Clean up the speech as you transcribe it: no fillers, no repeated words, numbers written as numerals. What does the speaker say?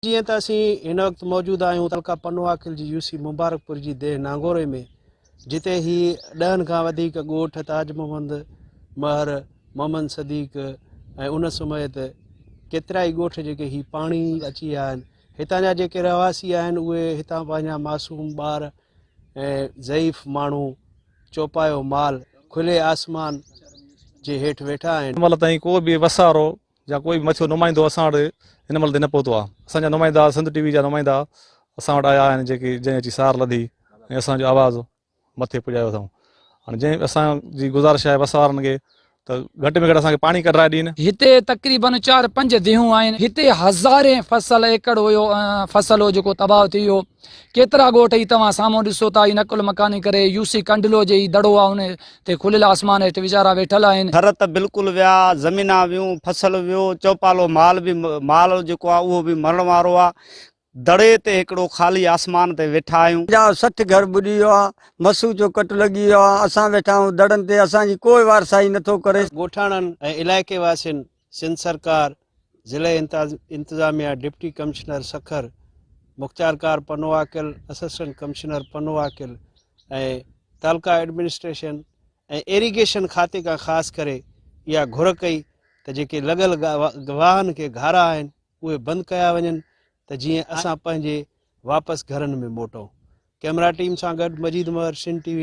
جيئن ته اسين هن وقت موجود آهيون تعلقه پنوعاقل جي يو سي مبارڪپور جي ديهه نانگوري ۾ جتي هي ڏهن کان وڌيڪ ڳوٺ تاج محمد مهر، محمد صديق ۽ ان سميت ڪيترائي ڳوٺ جيڪي هي پاڻي اچي ويا آهن هتان جا جيڪي رهواسي آهن اهي هتان پنهنجا معصوم ٻار ۽ ضعيف ماڻهو چوپايو مال کلي آسمان جي هيٺ ويٺا آهن. هن مهل تائين ڪو به وسارو يا ڪوئي به مٿيو نمائندو اسان وٽ هن مهل تائين نه پهتو آهي. اسان جا نمائندا سنڌ ٽي وي جا نمائندا اسان وٽ آيا آهن جيڪي جنهن اچي سار لڌي ۽ اسان جو آواز مٿي پڄايو اٿائون. هاڻي جنهن اسان جي گذارش آهي وس وارن کي ته گهٽ ۾ گهٽ اسان کي پاڻي ڪڍرائي ڏين. هتي تقريبن چار پنج ديهون آهن. هتي هزارين فصل ايڪڙ هيو فصل هو جيڪو تباهه ٿي ويو. ڪيترا ڳوٺ هي توهان سامهون ڏسو ٿا هي نقل مڪاني ڪري يو سي ڪنڊلو جي هي دڙو آهي ان تي کليل آسمان هيٺ ويچارا ويٺل آهن. گهر ته بلڪل ويا، زمينان ويون، فصل ويو، چوپالو مال به مال جيڪو آهي اهو به مرڻ وارو آهي. دڙي تي هڪڙو خالي آسمان تي ويٺا آهيون. 50 60 گهر ٻڏي ويو آ، مسو جو ڪٽ لڳي ويو آ، اسان ويٺا آهيون دڙن تي، اسان جي ڪوئي وارثائي نٿو ڪري. ڳوٺاڻن ۽ علائقي واسين سنڌ سرڪار، ضلعي انتظاميا، ڊپٽي ڪمشنر سکر، مختيارڪار پنوعاقل، اسسٽنٽ ڪمشنر پنوعاقل ۽ تعلقه ايڊمنسٽريشن ۽ ايريگيشن کاتي کان خاص ڪري اها گهر ڪئي ته جيڪي لڳل واهن کي گهارا آهن اهي بند ڪيا وڃن ته جيئن اسان پنهنجي واپس گهرن ۾ موٽون. ڪئميرا ٽيم سان گڏ مجيد مهر، سنڌ ٽي وي.